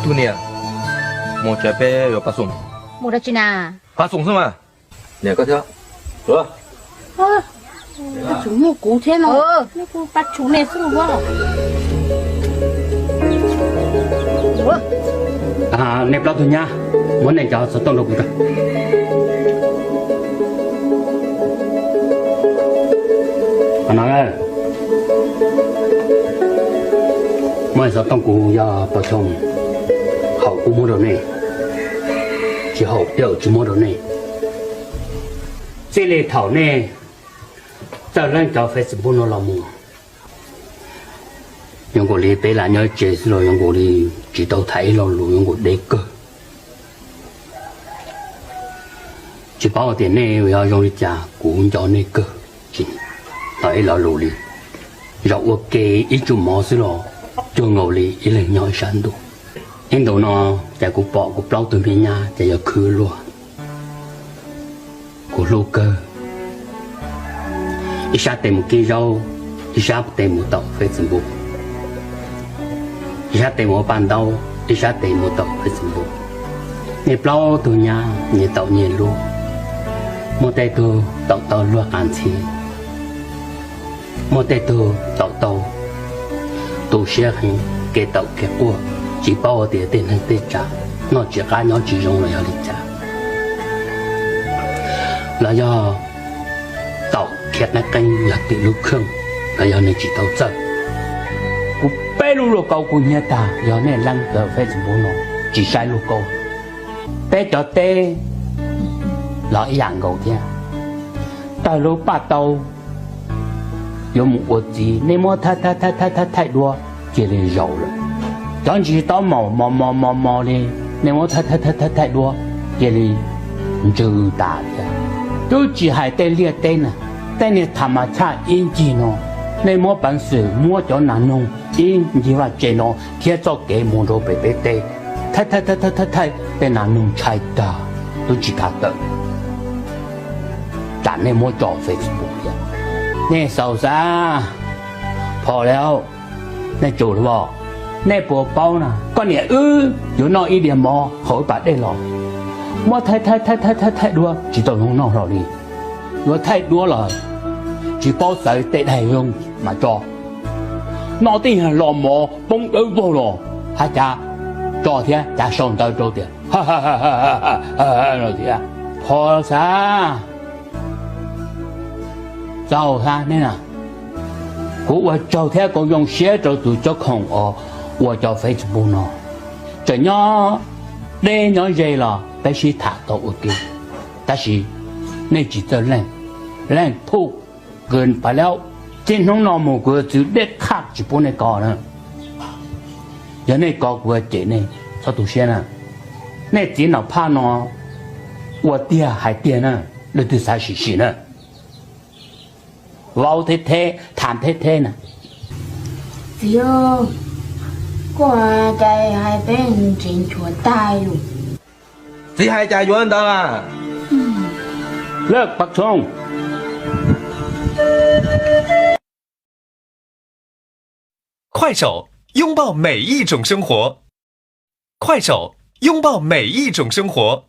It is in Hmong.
Tug niam, mus tsev peb yuav pab xoom. Mus dab tsi na? Pab xoom xwb mas. Niam koj thiab. Pab xoom muaj kuv thiab no. Pab xoom nej xwb. Nej plaub tug nyab, muab nej cov xov tooj rau kuv. Muab xov tooj kuv yog pov thoo, haum kuv muab rau nej, tsis haum tej zaum tsis muab rau nej. Txij li thaum nej txawj leej cov Facebook no los mus, yuav nkaus li peb lam nyob tsev xwb los yuav nkaus li tsis tau tham ib lo lus, yuav nkaus deb kawg. Tsis paub tias nej yuav zoo li cas, kuv nco nej kawg, tsis tham ib lo lus li. Zaum ua ke ib tsum mov xwb los cuag nkaus li ib leeg nyob ib sab ntuj. Ib ntus no ces kuv pom kuv plaub tug me nyab ces yog khwv luag. Kuv hlub kawg. Ib sab tes mus kib zaub, ib sab tes mus taum Facebook, ib sab tes mus ua paj ntaub, ib sab tes mus taum Facebook. Nej plaub tug nyab nyias taum nyias lub, muaj tej tug taum tau luag qas ntxhiv, muaj tej tug taum tau tu siab heev, kev taum kev quaj, tsis paub tias tej neeg tej tsav noj tsis qab nyob tsis zoo los yog li cas, los yog taum khiav qeeb qeeb yog tim lub kheej, los yog nws tsis tau txawj. Kuv peb lub lauj kaub kub hnyiab tag yog nej leej cov Facebook no tsis saib lauj kaub. Peb cov teb los ib yam nkaus thiab. Tawg lub paj taub yuav mus ua txiv, nej muab thaij thaij thaij thaij thaij duab cia li zaus lawm. Cov ntsis taub maum mos mos mos mos li, nej muab thaij thaij thaij thaij duab cia li ntsws tas thiab. Twb tsis hais tej liaj teb na, tej niag tham mas tshaj ib ncig no, nej muab peev xwm muab cov nas noog ib ncig vaj tse no thiab txoj kev mus rau pem peb teb thaij thaij thaij thaij thaij, tej nas noog ntshai tag, twb tsis kam tawm. Tsam nej muab tso Facebook thiab. Nej xaus xav, phom li, nej tsum li os. Nej puas paub na, koj niam wb yuav noj ib diav mov haus ib pas dej los muab thaij thaij thaij thaij thaij duab tsis tau zoo noj hlo li. Yuav thaij duab los tsis paub xaiv tej daig zoo mas tso. Noj tej yag los mov poob dawb vog los hab cav tso thiab cav sau ntawv rau tias thiab. Phom xav, txaus xav nej na. Kuv ua tsaug thiab kuv zoo siab rau tus cob khoom uas ua cov Facebook no. Tseem nyob deb nyob ze los peb sib tham tau ua ke, tab sis nej tsis txawj leej, leej phuj kws pas laub. Txij hnub no mus kuv yuav txwv dej qhaj tsis pub nej kov na. Yog nej kov kuv yuav cem nej, txhob tu siab na. Nej txiv Nom Phaj no ua tiag hais tiag na, leej twg xav sim sim na. Vau theb theb, tham theb theb na. Txiv, koj cas hais peb ntsev nchuav tag lawm. Txiv hais cas yuav ntawd a. Lawj, Paj Txhooj. 快手，拥抱每一种生活。快手，拥抱每一种生活。